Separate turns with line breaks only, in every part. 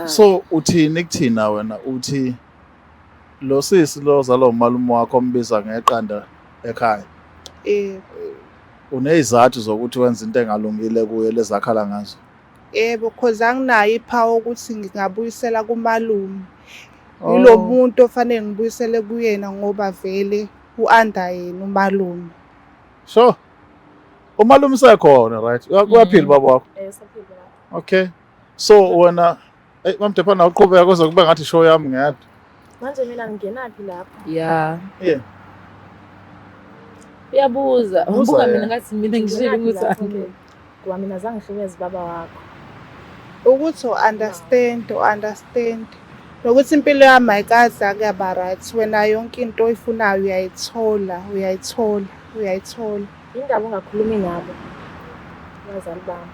So uthini kuthina wena, uthi lo sisi lo ozalwa umalume wakho ombiza ngeqanda ekhaya?
Yebo.
Unezizathu zokuthi wenza into engalungile kuye lezakhala ngazo?
Yebo, cause anginayo i-power ukuthi ngingabuyisela kumalume. Yilo muntu ofanele ngibuyisele kuyena ngoba vele u-under yena umalume.
Sure. Umalume usekhona, right? Uyaphila baba wakho?
Eh, usaphila baba.
Okay. So wena, hey mamdephana, uqhubeka kuze kube ngathi show yami ngedwa.
Manje mina ngingenaphi lapho?
Yeah.
Yeah.
Uyabuza.
Buza
Ubuka
yena.
mina ngathi mina ngishilo
Ngingenaphi
ukuthi
lapho
angeke.
mina? Ngoba mina zange ngihlukumeze baba wakho.
Ukuthi u-understand, u-understand. Nokuthi impilo yami ayikaze akuyaba right. Wena yonke into oyifunayo uyayithola, uyayithola, uyayithola.
Yindaba ungakhulumi nabo abazali bami?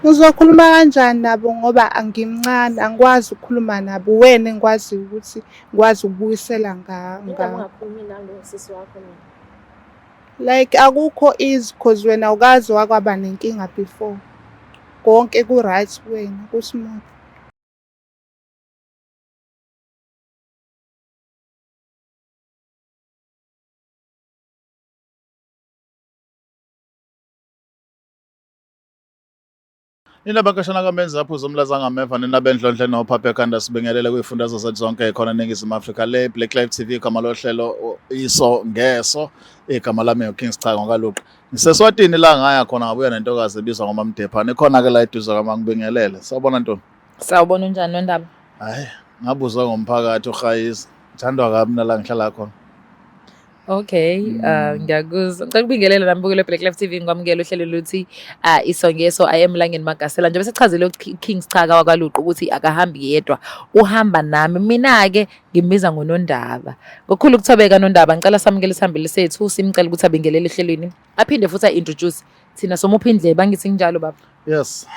Ngizokhuluma kanjani nabo ngoba angimncane, angikwazi ukukhuluma nabo. Wena engikwaziyo ukuthi ngikwazi ukubuyisela
Yindaba
nga.
ungakhulumi nami nosisi wakho mina?
Like akukho easy cause wena awukaze wakwaba nenkinga before. Konke ku-right kuwena, ku-smooth.
Nina bankashana kamenzi aphuza umlaza ngameva, nina bendlondle nophapha ekhanda, sibingelele kuyifundazwe zethu zonke khona eNingizimu Afrika. Le Black Life TV, igama lohlelo iso ngeso, igama lami uKing Sichaka ngokaLuqa. Ngiseswatini la ngaya khona ngabuya nentokazi ebizwa ngoMamdephane, ikhona ke la eduze kwami, ngibingelele. Sawubona ntombi.
Sawubona, unjani Nondaba?
Hayi, ngabuzwa ngomphakathi uHayisa. Ngithandwa kabi mina la ngihlala khona.
Okay, ngiyakuzwa. Ngicela ukubingelela nami bukele Black Life TV, ngikwamukela uhlelo luthi iso ngeso. I am Langeni Magasela. Njengoba sechazile uKing Sichaka wakwaLuqa ukuthi akahambi yedwa, uhamba nami. Mina-ke ngimbiza ngoNondaba. Ngokukhulu ukuthobeka Nondaba, ngicela samukele isihambeli sethu, simcela ukuthi abingelele ehlelweni. Aphinde futhi a-introduce thina somupha indlebe, angithi nginjalo baba?
Yes.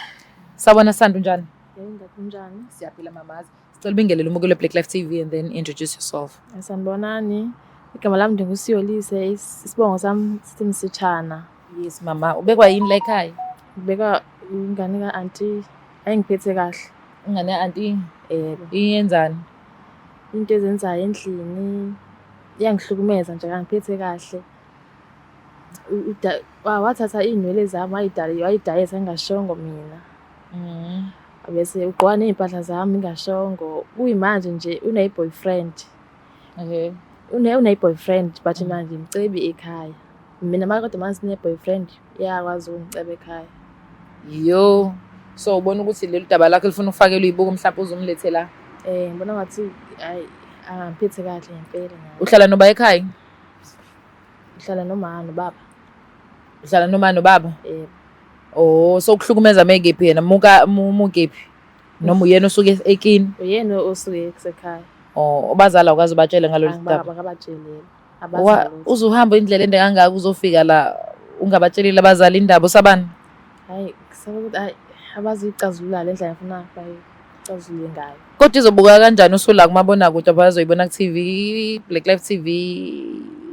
Sawubona Sandi, unjani?
Yebo, ndaba unjani?
Siyaphila mamazi. Sicela ubingelele umukelo Black Life TV and then introduce yourself.
Sanibonani. Igama lami ndinguSiyolise, isibongo sami sithi Msitshana.
Yes mama, ubekwa yini la ekhaya?
Ngibeka ingane ka-anti ayingiphethe kahle.
Ingane ya-anti
Yebo.
iyenzani?
Into ezenzayo endlini iyangihlukumeza nje, akangiphethe kahle. Wathatha iy'nwele zami wayidayisa ngingashongo mina. Bese ugqoka ney'mpahla zami ngingashongo. Kuyimanje nje une-boyfriend.
Okay.
Une-boyfriend but mina ngimcebi ekhaya. Mina manje kodwa manje sine-boyfriend iyakwazi ukungiceba ekhaya.
Yo. So ubona ukuthi lolu daba lakho lifuna ukufakelwa izibuko mhlawumbe uzumlethe la.
Eh, ngibona ngathi hayi angiphethe kahle ngempela naye.
Uhlala noba ekhaya?
Ngihlala nomama nobaba.
Uhlala noma nobaba?
Yebo.
Oh, so kuhlukumeza mekephi yena? Muka mukephi? Noma uyena osuke ekini?
Uyena osuke kusekhaya.
Oh, abazali awukaze ubatshele ngalolu daba.
Bakabatshelele.
Wa uzuhamba indlela ende kangaka uzofika la ungabatshelile abazali indaba, usabani?
Hayi, kusaba ukuthi hayi abazuyicazulula le ndlela ngifuna bayicazulule ngayo.
Kodwa izobuka kanjani usula kumabonakude, abazoyibona ku-TV, Black Life TV,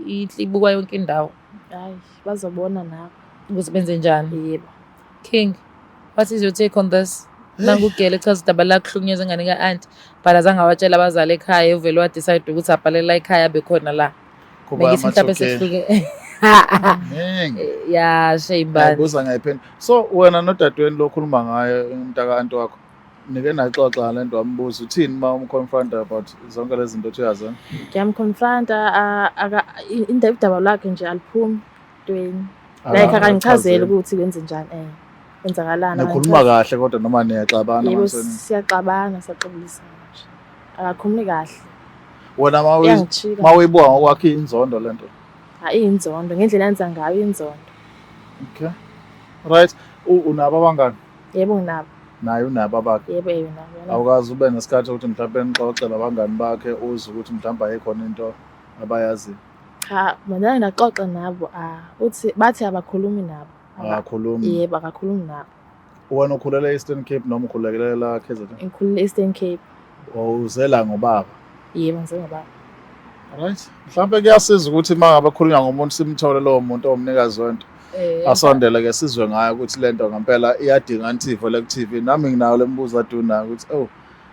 inhle ibukwa yonke indawo.
Hayi, bazobona nabo.
Ukuthi benze njani?
Yebo.
King, what is your take on this? Nangu ugele echaza udaba lakhe, kuhlukunyezwa ingane ka-anti, but azange awatshele abazali ekhaya, uvele wa-decide ukuthi abhalele la ekhaya abe khona la.
Kuba
Bengithi mhlawumbe
ama-2K.
sehluke.
Ningi.
Ya, shame bani.
Ngiyayibuza ngiyayiphendula. So wena nodadewenu lokhuluma ngaye umntaka anti wakho, nike naxoxa ngale nto, wambuza uthini uma umconfronta about zonke lezi zinto othi uyazenza?
Ngiyamconfronta, udaba lwakhe nje aliphumi entweni. Like akangichazeli ukuthi kwenze njani, kwenzakalani.
Nikhuluma kahle kodwa noma niyaxabana?
Yebo,
Manseni?
siyaxabana, siyaxolisana nje. Akakhulumi kahle.
Wena
Uyangijika.
ma uyibuka ngokwakho inzondo lento?
Hayi, inzondo ngendlela enza ngayo inzondo.
Okay. Right. Unabo abangani?
Yebo, nginabo.
Naye unabo abakhe?
Yebo, yebo nabo.
Awukaze ube nesikhathi sokuthi mhlawumbe nixoxe nabangani bakhe, uze ukuthi mhlawumbe ayikhona into abayaziyo?
Cha, mina ngaxoxa nabo, uthi bathi abakhulumi nabo.
Akakhulumi.
Yebo, akakhulumi nabo.
Wena ukhulele e-Eastern Cape noma ukhulele la KZN?
Ngikhulele e-Eastern Cape.
Uzela ngobaba?
Yebo, ngize ngobaba.
Right. Mhlawumbe kuyasiza ukuthi uma ngabe khulunywa ngomuntu simthole lowo muntu owumnikazi wento. Asondele ke sizwe ngayo ukuthi lento ngempela iyadinga nithivo le ku TV. Nami nginayo lembuzo ade unayo ukuthi oh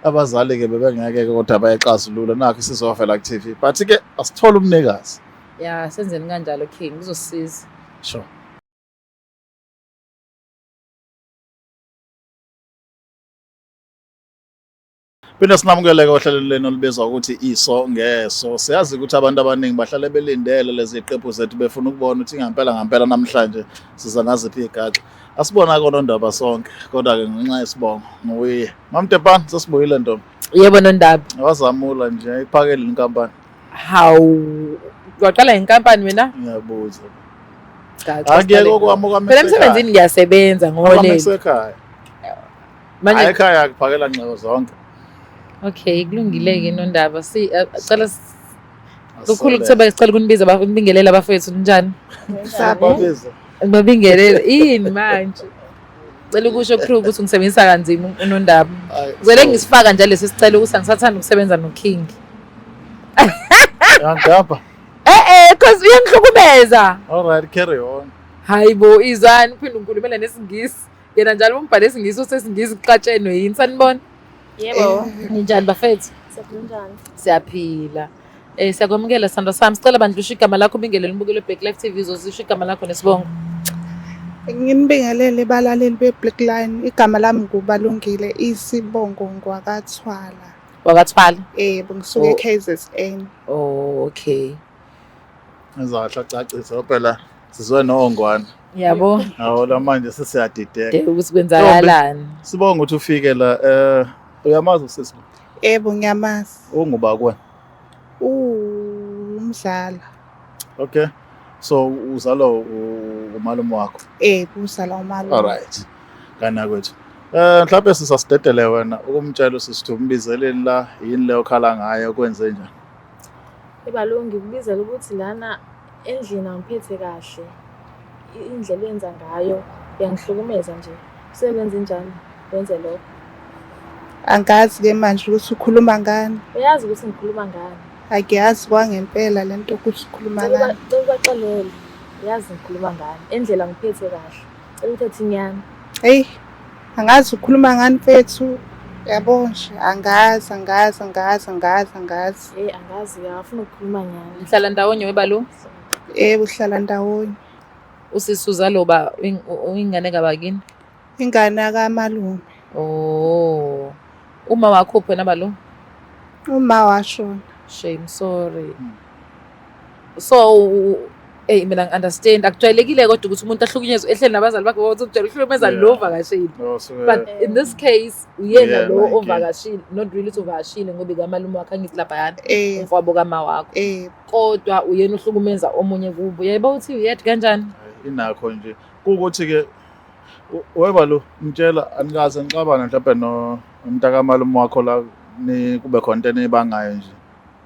Abazali-ke bebengeke-ke kodwa bayixazulula, nakho isizovela ku-TV, but-ke asithole umnikazi.
Ya, senzeni kanjalo King, kuzosisiza.
Sure. Phinde sinamukele-ke ohlelweni lenu olubizwa ukuthi Iso Ngeso. Siyazi ukuthi abantu abaningi bahlale belindele lezi ziqephu zethu, befuna ukubona ukuthi ngampela ngampela namhlanje siza naziphi iy'gaxa. Asibona konondaba sonke, kodwa-ke ngenxa yesibongo nguye. Mamtepane, sesibuyile ntombi.
Yebo Nondaba.
Wazamula nje iphakele inkampani.
Hawu, waqala ngenkampani wena?
Ngiyabuza.
Cha, cha,
Akuyeke
siqale.
okwami, okwami
Phela emsebenzini ngiyasebenza
okwami
ngoholele.
kusekhaya.
Manje
Hayi, ekhaya akuphakela nxeko zonke.
okay, kulungile-ke Nondaba. Si cela kukhulu
Asole.
kutheba, sicela ukunibiza ukubingelela abafowethu, ninjani?
Babize.
Ngibabingelele. Yini manje? Cela ukusho crew ukuthi ngisebenzisa kanzima uNondaba.
Hayi,
Ngicela
so-
ngisifaka nje lesi sicelo ukuthi angisathandi ukusebenza noKing.
Yangapha.
Eh eh, cause uyangihlukumeza.
All right, carry on.
Hayi bo, izwani uphinde ungikhulumela nesiNgisi. Yena njalo umbhale isiNgisi usesiNgisi kuxatshenwe yini, sanibona?
Yebo.
Ninjani bafethu?
Siyaphila, njani?
Siyaphila. Siyakwamukela sithandwa sami. Sicela bandla usho igama lakho, ubingelele umbukelo weBlack Life TV, uzosisho igama lakho nesibongo.
Nginibingelele balaleli be-Black Line. Igama lami nguBalungile, isibongo ngwakaThwala.
WakaThwala.
Yebo, ngisuke
Oh.
e-KZN.
Oh, okay.
Enza kahle acacise phela sizwe nongwane.
Yabo.
Awu la manje sesiyadideka.
De ukuthi kwenzakalani.
Sibonga ukuthi ufike la, uyamazi usisi?
Yebo, ngiyamazi.
Unguba kuwena?
Umzala.
Okay. So uzalwa umalume wakho.
Yebo, uzala umalume.
All right. Kana kwethu. Mhlawumbe sisasidedele wena ukumtshela usisi umbizeleni la, yini leyo khala ngayo, kwenze njani?
Ebalungi ngikubizela ukuthi lana endlini angiphethe kahle. Indlela oyenza ngayo uyangihlukumeza nje. Usebenza njani? Wenze lokho.
Angazi-ke manje ukuthi ukhuluma ngani.
Uyazi ukuthi ngikhuluma ngani.
Angiyazi kwangempela lento ukuthi ukhuluma
Cela
ngani.
cela ubaxelele. Uyazi ngikhuluma ngani. Endlela angiphethe kahle. Cela uthethe inyani.
Eyi, angazi ukhuluma ngani mfethu. Yabo nje, angazi, angazi, angazi, angazi, angazi.
Eh angazi, akafuna ukukhuluma nyani.
Nihlala ndawonye webalu?
Yebo, uhlala ndawonye.
Usisi uzalwa uba uyingane kabakini?
Ingane kamalume.
Oh. Uma wakho uphi wena Balu?
Uma washona.
Shame, sorry. So hey mina ngi-understand, akujwayelekile kodwa ukuthi umuntu ahlukunyezwe ehleli nabazali bakhe, ngoba ujwayele ukuhlukumeza
Yeah.
lo ovakashile.
No, so,
But in this case uyena
Uyena
lo
inkinga.
ovakashile, not really ukuthi uvakashile ngoba ikamalume wakhe, angithi laphayana
Eh,
umfowabo kama wakho.
eh,
Kodwa uyena uhlukumeza omunye kubo. Yebo uthi uyedwa kanjani?
Inakho nje. Kuwukuthi ke weba lo mtshela anikaze nixabane mhlawumbe no umntakamalume wakho la, ni kube khona into enibangayo nje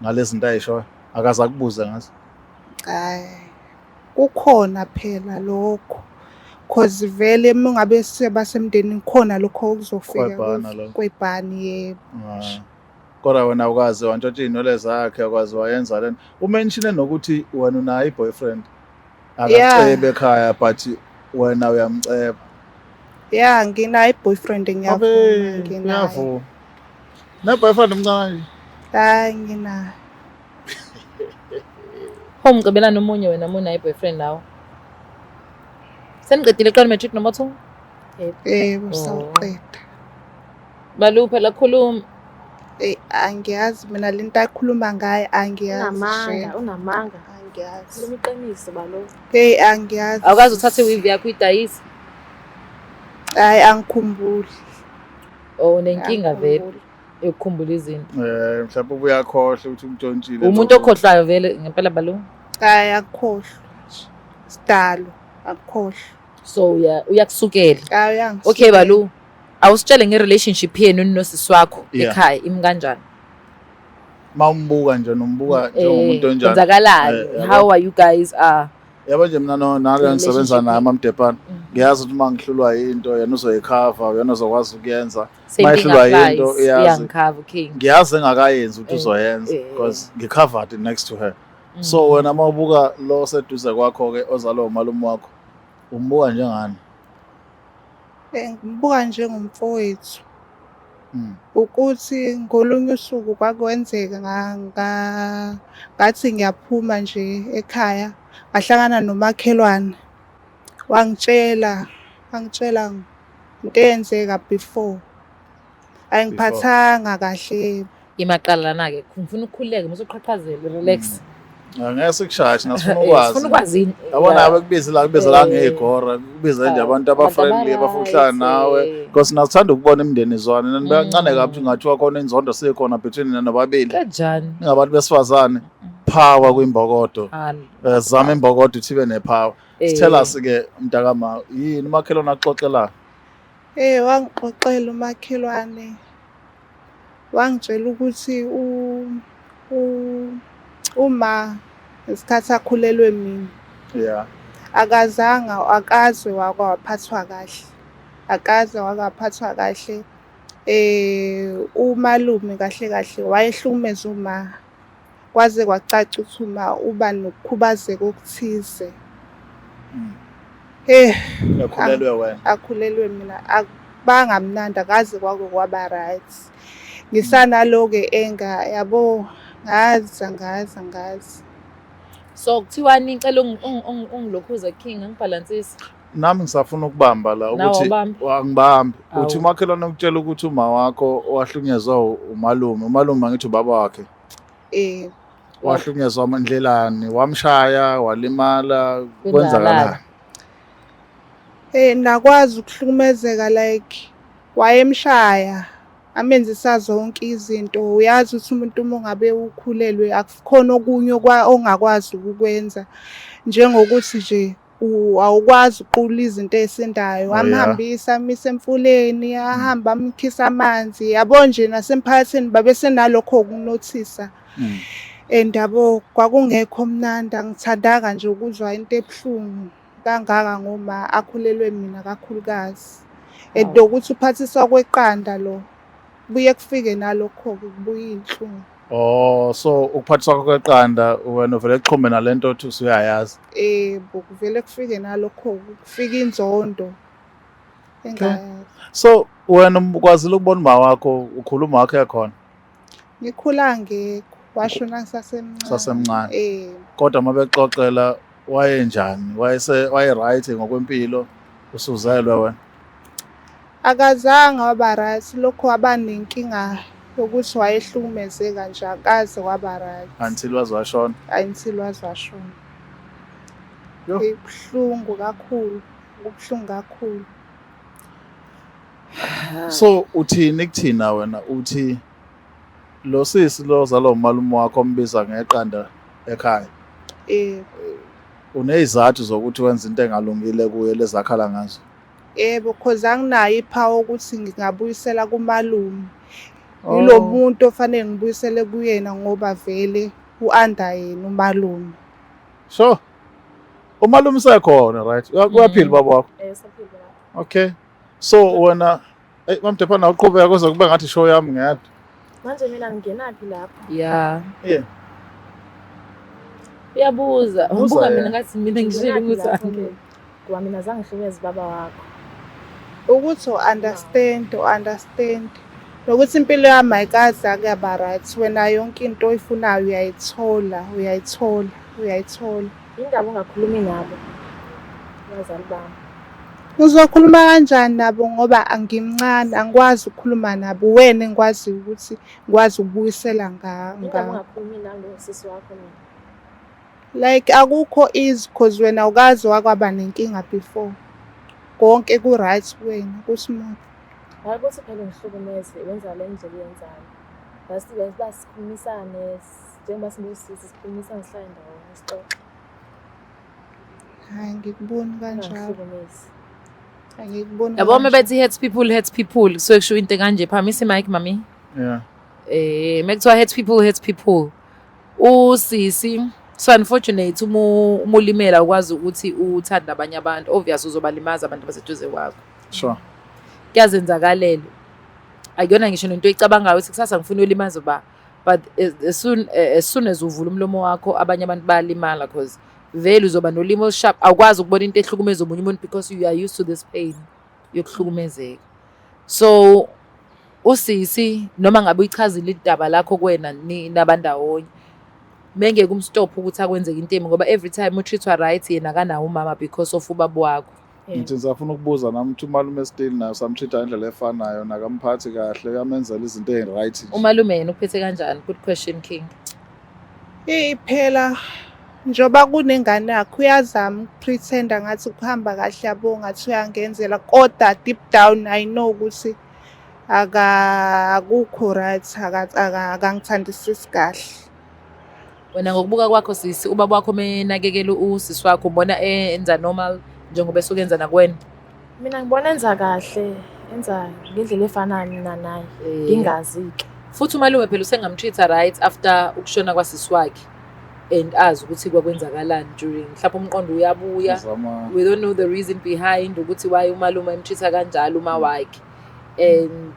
ngalezi zinto ayishoyo, akaze akubuze ngazo.
Hayi. Kukhona phela lokho. Cause vele uma ngabe sebasemndenini khona lokho okuzofika
Kwebhana lokho.
kwebhani, yebo.
Ah. Kodwa wena awukaze wantshontsha iy'nwele zakhe, awukaze wayenza lento. Umenshine nokuthi wena unayo i-boyfriend. Akakucebi ekhaya but wena uyamceba.
Ya, nginayo i-boyfriend, ngiyavuma,
Abe,
nginayo.
uyavuma. Ne-boyfriend omncane nje.
Hayi, nginayo.
Pho umcebelana omunye wena uma unayo i-boyfriend nawe? Seniqedile kuqala matric number 2?
Yebo,
Oh.
sawuqeda.
Balu phela khuluma.
Eh, angiyazi mina lento akhuluma ngayo, angiyazi.
Unamanga,
shame.
unamanga.
Angiyazi.
Khuluma iqiniso Balu.
Hey, angiyazi.
Awukaze uthathe iweave yakho uyidayise?
Hayi, angikhumbuli.
Oh, unenkinga vele
Angikhumbuli.
yokukhumbula izinto.
Mhlawumbe ubuyakhohlwa ukuthi umntshontshile.
Umuntu okhohlwayo vele ngempela Balu.
Hayi, akukhohlwa. Sidalo, akukhohlwa.
So uyakusukela.
Hayi, uyangisukela.
Okay Balu, awusitshele nge-relationship yenu nosisi wakho
Yeah.
ekhaya imi kanjani?
Mawumbuka nje nombuka njengomuntu onjani?
Kwenzakalani?
Yabo.
How are you guys?
Yabo nje mina nalo ngisebenza
Relationship.
naye Mamdepana. Ngiyazi ukuthi uma ngihlulwa into yena uzoyikhava, yena uzokwazi ukuyenza.
Same thing
Mayihlulwa yinto,
applies.
iyazi.
Uyangikhava King.
Ngiyazi engakayenzi ukuthi uzoyenza because ngicovered next to her. So wena mawubuka lo oseduze kwakho ke ozalwa umalume wakho, umbuka njengani?
Ngimbuka njengomfowethu. Ukuthi ngolunye usuku kwakwenzeka ngathi ngiyaphuma nje ekhaya, ngahlangana nomakhelwane, wangitshela into eyenzeka before. Ayingiphathanga kahle.
Imaqala lana-ke, ngifuna ukukhululeka, musuqhaqhazela, relax.
Angeke sikushaye thina, sifuna
Eh,
ukwazi.
Sifuna ukwazi.
Yabona abekubiza la, kubiza la
Eh.
ngey'gora, kubiza nje abantu
Abantu
aba-friendly abafuna ukuhlala
aba-right,
nawe.
eh.
Because sinathanda ukubona imindeni izwana. Nani kancane kabi
Mm.
ngathiwa khona inzondo sekhona between nina nobabili.
Kanjani?
Ningabantu besifazane, power kwimbokodo.
Ah,
Zama imbokodo ithi ibe nepower.
eh.
Sithela ke mntakama, yini umakhelwane akuxoxela?
Eh, wangixoxela umakhelwane, wangitshela ukuthi uma ngesikhathi akhulelwe mina, akazange akazwe waphathwa kahle, akaze wakaphathwa kahle. Umalume kahle kahle wayehlukumeza uma, kwaze kwacaca ukuthi uma uba nokukhubazeka okuthize.
Ekhulelwe wena.
Akhulelwe mina, akubanga mnandi, akaze kwake kwaba right. Ngisanalo-ke enga yabo, ngazi angazi angazi.
So kuthiwani, ngicela ungilokhuze King, angibhalansise.
Nami ngisafuna ukubamba la
Nawe
ukuthi
awubambi?
Angibambi.
Awu.
Uthi umakhelwane ukutshela ukuthi uma wakho wahlunyezwa umalume, umalume angithi ubaba wakhe. Wahlunyezwa ndlelani, wamshaya, walimala,
Kwenzakalani?
kwenzakalani?
Nakwazi ukuhlukumezeka, like wayemshaya, amenzisa zonke izinto. Uyazi ukuthi umuntu uma ungabe ukhulelwe akukhona okunye ongakwazi ukukwenza, njengokuthi nje awukwazi ukuqula izinto ey'sindayo.
Oh, yeah.
Amhambisa amise emfuleni, ahamba amkhisa amanzi, yabo nje nasemphakathini babesenalokho ukunothisa. And yabo kwakungekho mnandi, angithandanga nje ukuzwa into ebuhlungu kangaka ngoma akhulelwe mina kakhulukazi. And nokuthi uphathiswa kweqanda lo, kubuye kufike nalokho-ke, kubuye iy'nhlungu.
Oh, so ukuphathiswa kweqanda wena uvele uxhume nalento othi usuyayazi.
Yebo, kuvele kufike nalokho, kufika inzondo engayazi.
So wena ukwazile ukubona uma wakho, ukhuluma wakho ekhona?
Ngikhula ngekho, washona ngisasemncane.
Sasemncane.
Eh.
Kodwa uma bexoxela wayenjani? Wayese waye right ngokwempilo, usuzelwe wena?
Akazange waba right, lokho waba nenkinga yokuthi wayehlukumezeka nje, akaze waba right.
Until waze washona.
Until waze washona.
Yo.
Kubuhlungu kakhulu, kubuhlungu kakhulu.
So uthini kuthina wena, uthi lo sisi lo zalo umalume wakho ombiza ngeqanda ekhaya?
Eh.
Unezizathu zokuthi wenza into engalungile kuye lezakhala ngazo?
Yebo, cause anginayo ipower ukuthi ngingabuyisela kumalume.
Oh.
Yilo muntu ofanele ngibuyisele kuyena ngoba vele u-under yena umalume.
Sure. Umalume sekhona, right? Uyaphila baba wakho?
Eh, usaphila baba.
Okay. So wena, hey mamdephana, uqhubeka kuze kube ngathi show yami ngedwa.
Manje mina ngingenaphi lapho?
Yeah.
Yeah.
Uyabuza.
Buza
Ngibuka
yena.
mina ngathi mina ngishilo
Ngingenaphi
ukuthi
lapho ke? Ngoba mina zange ngihlukumeze baba wakho.
Ukuthi u-understand, u-understand. Nokuthi impilo yami ayikaze akuyaba right. Wena yonke into oyifunayo uyayithola, uyayithola, uyayithola.
Indaba ungakhulumi nabo abazali bami.
Ngizokhuluma kanjani nabo ngoba angimncane, angikwazi ukukhuluma nabo. Wena engikwaziyo ukuthi ngikwazi ukubuyisela
Indaba
nga.
ungakhulumi nami nosisi wakho mina.
Like akukho easy cause wena awukaze wakwaba nenkinga before. Konke ku-right kuwena, ku-smooth.
Hayi ukuthi phela ungihlukumeze wenza le ndlela oyenzayo. Basi basikhulumisane njengoba singosisi, sikhulumisane, sihlale ndawonye sixoxe.
Hayi, ngikuboni kanjalo.
Ungangihlukumezi.
Angikuboni
Yabo uma
kanjalo.
bethi hurt people hurt people, kusuke kusho into kanje. Phamisa imic, mami.
Yeah.
Mekuthiwa hurt people hurt people. Usisi so unfortunate, uma ulimela ukwazi ukuthi uthande abanye abantu, obvious uzobalimaza abantu abaseduze kwakho. Kuyazenzakalela. Akuyona ngisho nento oyicabangayo ukuthi kusasa ngifuna ulimaza ba, but as soon as uvula umlomo wakho, abanye abantu bayalimala because vele uzoba nolimi olusharp, awukwazi ukubona into ehlukumeza omunye umuntu because you are used to this pain yokuhlukumezeka. So Usisi noma ngabe uyichazile idaba lakho kuwena nabandawonye, mengeke umstop ukuthi akwenzeke into embi, ngoba every time u-treat-wa right, yena akanawo umama because of ubaba wakho.
Ngithi ngisafuna ukubuza nami ukuthi umalume still naye usamtreat-a ngendlela efanayo, nakamphathi kahle, uyamenzela izinto ey'right nje?
Umalume yena uphethe kanjani? Good question, King.
Phela njengoba kunengane yakhe, uyazama ukupretend-a ngathi kuhamba kahle, yabo, ngathi uyangenzela, kodwa deep down I know ukuthi akukho right, akangithandisisi kahle.
Wena ngokubuka kwakho, sisi, ubaba wakho menakekela usisi wakho, ubona enza normal njengoba esuke enza nakuwena?
Mina ngibona enza kahle, enza ngendlela efanayo mina naye. Ngingazi-ke.
Futhi umalume phela usengamtreat-a right after ukushona kwasisi wakhe and azi ukuthi kwakwenzakalani during, mhlawumbe umqondo uyabuya.
Uzama.
We don't know the reason behind ukuthi why umalume emtreat-a kanjalo uma wakhe, and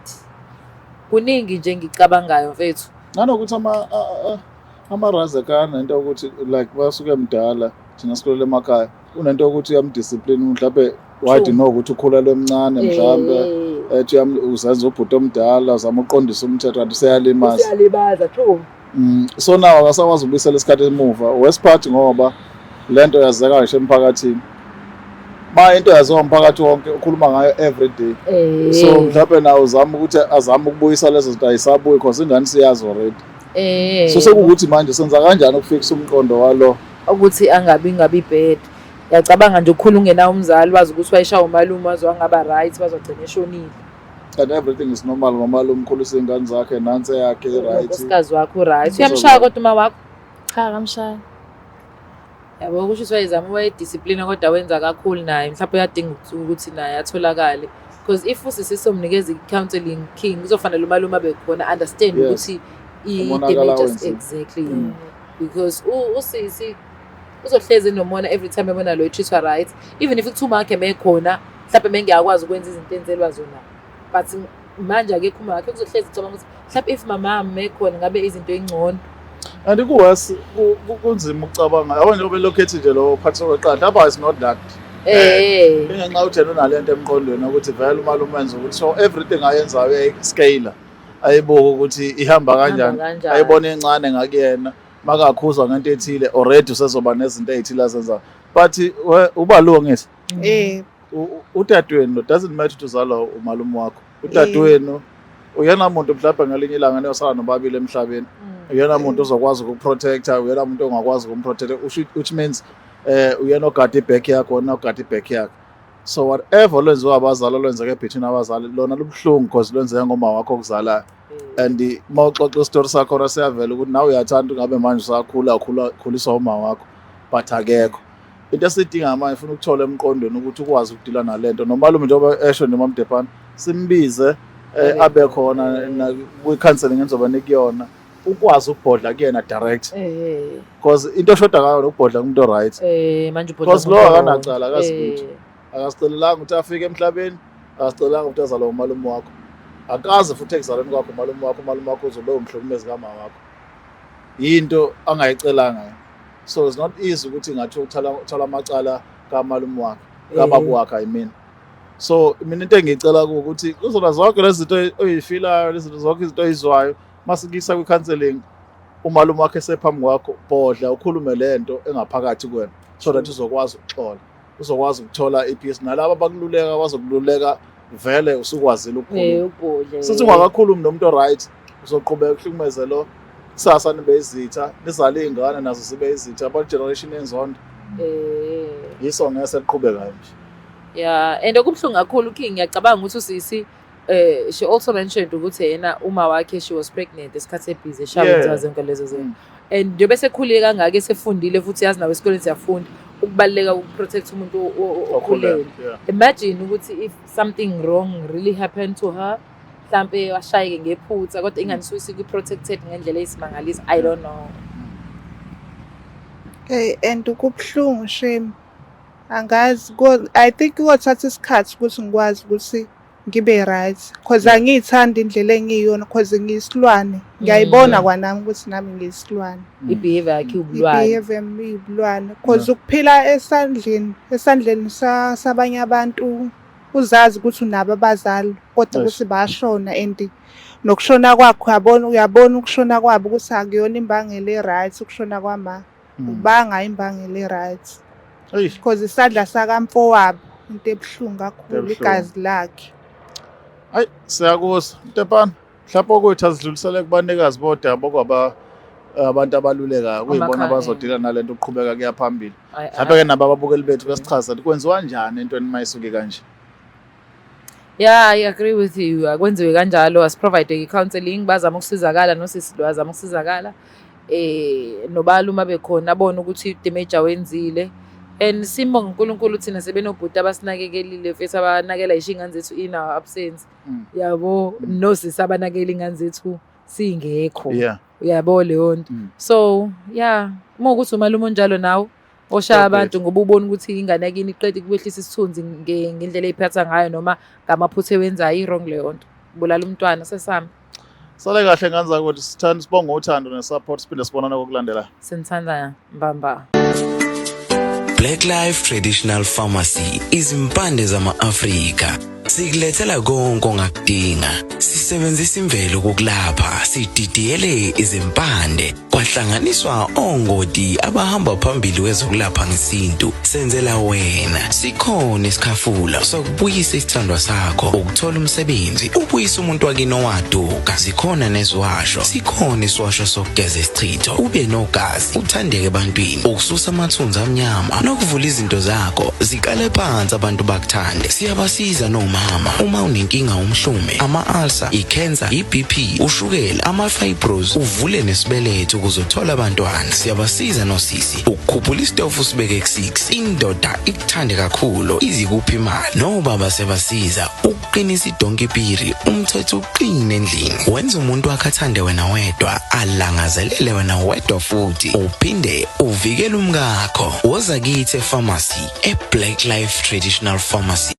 kuningi nje engikucabangayo, mfethu.
Nanokuthi amarazekana nento yokuthi like basuke mdala, thina sikhulele emakhaya, unento yokuthi uyamdiscipline mhlawumbe, why do know ukuthi ukhulelwe emncane mhlawumbe, ethi uzenza ubhuti omdala, uzama ukuqondisa umthetho kanti useyalimaza.
Useyalimaza, true.
So now akasakwazi ukubuyisela isikhathi emuva, wesiphathi, ngoba lento yazeka ngisho emphakathini. Ma into yaziwa umphakathi wonke, ukhuluma ngayo every day. So mhlawumbe nawe uzama ukuthi azame ukubuyisa lezo zinto, ayisabuyi because ingane siyazi already. So sekuwukuthi manje senza kanjani ukufikisa umqondo walo?
Ukuthi angabi ngabi bad. Ngiyacabanga nje ukukhula ungenawo umzali, wazi ukuthi wayeshaya umalume, waze wangaba right, wazogcina eshonile.
And everything is normal ngomalume, ukhulisa iy'ngane zakhe, nansi eyakhe right.
Unkosikazi wakho right. Uyamshaya kodwa uma wakho?
Cha, akamshaya.
Yabo, kusho ukuthi wayezama, wayediscipline, kodwa wenza kakhulu naye. Mhlawumbe uyadinga ukuthi naye atholakale. Because if usisi somnikeza i-counseling, King, kuzofanele umalume abe khona, understand ukuthi
Umonakalo
i-damages
awenziwe.
Exactly. Because usisi uzohlezi enomona every time ebona lo treat right, even if kuthiwa umakhe mekhona, mhlawumbe mengiyakwazi ukwenza izinto enzelwa zona, but manje akekho uma wakhe, kuzohlezi kucabanga ukuthi mhlawumbe if mama mekhona ngabe izinto ingcono.
And kuwesi kunzima ukucabanga, yabo, njengoba elokhu ethi nje lo phathiswa kweqanda lapha, is not that ingenxa yokuthi yena unalento emqondweni ukuthi vele umalume wenza ukuthi, so everything ayenzayo uyayi-scale, ayibuke ukuthi ihamba kanjani,
kanjani.
Ayibona incane ngakuyena, makakhuzwa ngento ethile already usezoba nezinto ey'thile azenzayo, but uba lo ngithi udadewenu lo, doesn't matter ukuthi uzalwa umalume wakho, udadewenu uyena muntu mhlawumbe ngelinye ilanga niyosala nobabili emhlabeni, uyena muntu ozokwazi ukukuprotecta, uyena muntu ongakwazi ukumprotecta, which means uyena ogada iback yakho, wena ogada iback yakhe. So whatever lwenziwa abazali, olwenzeke between abazali, lona lubuhlungu because lwenzeke ngoma wakho okuzalayo. And uma uxoxa isitori sakhona, siyavela ukuthi nawe uyathanda ungabe manje usakhula ukhula khuliswa uma wakho, but akekho. Into esiyidinga manje, ifuna ukuthola emqondweni ukuthi ukwazi ukudila nalento nomalume, njengoba esho nje uMamDephana, simbize, abe khona kwi-counselling enizoba nikuyona, ukwazi ukubhodla kuyena direct, because into eshoda ngayo ukubhodla kumuntu right.
Manje ubhodla
Because lo
kumuntu
akanacala,
wrong.
Akazi lutho. Akasicelelanga ukuthi afike emhlabeni, akasicelelanga ukuthi azalwe umalume wakho, akaze futhi ekuzalweni kwakho umalume wakho, umalume wakho uzobe umhlukumezi kama wakho, yinto angayicelanga yena. So it's not easy ukuthi ngathi uthola amacala kamalume wakhe, kababa wakhe, I mean. So mina into engiyicela kuwo ukuthi kuzona zonke lezi zinto oyifilayo, lezi zinto zonke, izinto oyizwayo, masikisa kwi-counselling, umalume wakhe esephambi kwakho, bhodla ukhulume lento engaphakathi kuwena so that uzokwazi ukuxola, uzokwazi ukuthola i-peace, nalabo abakululeka bazokululeka vele usukwazile ukukhuluma.
Ubhodle.
Sithi ungakakhulumi nomuntu oright, uzoqhubeka ukuhlukumeze lo, kusasa nibe izitha, nizale iy'ngane nazo zibe izitha, abantu generation enzondo. Yiso ngese liqhubekayo nje.
Yeah, and okubuhlungu kakhulu, King, ngiyacabanga ukuthi usisi she also mentioned ukuthi yena uma wakhe, she was pregnant esikhathi ebhizi eshaya, wenziwa zonke lezo zinto. And njengoba esekhulile kangaka, esefundile futhi, yazi nawe esikoleni siyafunda ukubaluleka ukuprotect umuntu okhulelwe. Imagine ukuthi if something wrong really happened to her, mhlampe washayeke ngephutha, kodwa ingane isuke isikwi-protected ngendlela eyisimangaliso. I don't know.
Hey, and kubuhlungu shame. Angazi, I think kothatha isikhathi ukuthi ngikwazi ukuthi ngibe right, cause angiyithandi indlela engiyiyona, cause ngiyisilwane. Ngiyayibona kwanami ukuthi nami ngiyisilwane.
I-behavior yakhe iwubulwane.
I-behavior yami iyibulwane, cause ukuphila esandleni sabanye abantu. Uzazi ukuthi unabo abazali kodwa
Eish.
ukuthi bashona and nokushona kwakho uyabona uyabona ukushona kwabo ukuthi akuyona imbangela e-right ukushona kwama. Ubanga imbangela e-right.
Eish.
Because isandla sakamfowabo into ebuhlungu kakhulu
Ebuhlungu.
igazi lakhe.
Hayi siyakuzwa. Mtepana, mhlawumbe ukuthi azidlulisele kubanikazi bodaba okwaba abantu abalulekayo kuyibona
Amakhaya.
abazodila nalento ukuqhubeka kuya phambili.
Ayi,
Mhlawumbe ke nabo ababukeli bethu besichaza ukuthi kwenziwa njani entweni mayisuke kanje.
Yeah, I agree with you. Akwenziwe kanjalo, asiprovide i-counseling, bazame ukusizakala nosisi lo azame ukusizakala. Nobalume bekhona abone ukuthi damage awenzile. And sibonge uNkulunkulu thina sebenobhuti abasinakekelile mfethu abanakela isho iy'ngane zethu in our absence. Yabo, nosisi abanakela iy'ngane zethu singekho. Uyabo leyo nto. So, yeah, uma ukuthi umalume onjalo nawe oshaya abantu ngoba ubona ukuthi ingane yakini iqeda ikwehlisa isithunzi ngendlela eyiphatha ngayo noma ngamaphutha ewenzayo, i-wrong leyo nto. Bulala umntwana sesami.
Sale kahle ngane zakwethu, sithanda sibonge uthando ne-support, siphinde sibonane kokulandelayo.
Sinithanda mbamba.
Black Life Traditional Pharmacy, izimpande zama-Afrika. Sikulethela konke ongakudinga. Sisebenzisa imvelo kokulapha, sididiyele izimpande, kwahlanganiswa ongoti abahamba phambili kwezokulapha ngesintu. Senzela wena. Sikhona isikhafula sokubuyisa isithandwa sakho, ukuthola umsebenzi, ubuyise umuntu wakini owaduka. Zikhona neziwasho, sikhona isiwasho sokugeza isichitho, ube nogazi, uthandeke ebantwini, ukususa amathunzi amnyama nokuvula izinto zakho ziqale phansi abantu bakuthande. Siyabasiza nomama uma unenkinga umhlume, ama-ulcer, i-cancer, i-BP, ushukela, ama-fibros, uvule nesibeletho ukuze uthole abantwana. Siyabasiza nosisi ukukhuphula isitofu usibeke ku-6, indoda ikuthande kakhulu izikuphi imali. Nobaba siyabasiza ukuqinisa idonki piri, umthetho uqine endlini, wenza umuntu wakhe athande wena wedwa, alangazelele wena wedwa, futhi uphinde uvikele umkakho. Woza kithi e-pharmacy, e-Black Life Traditional Pharmacy.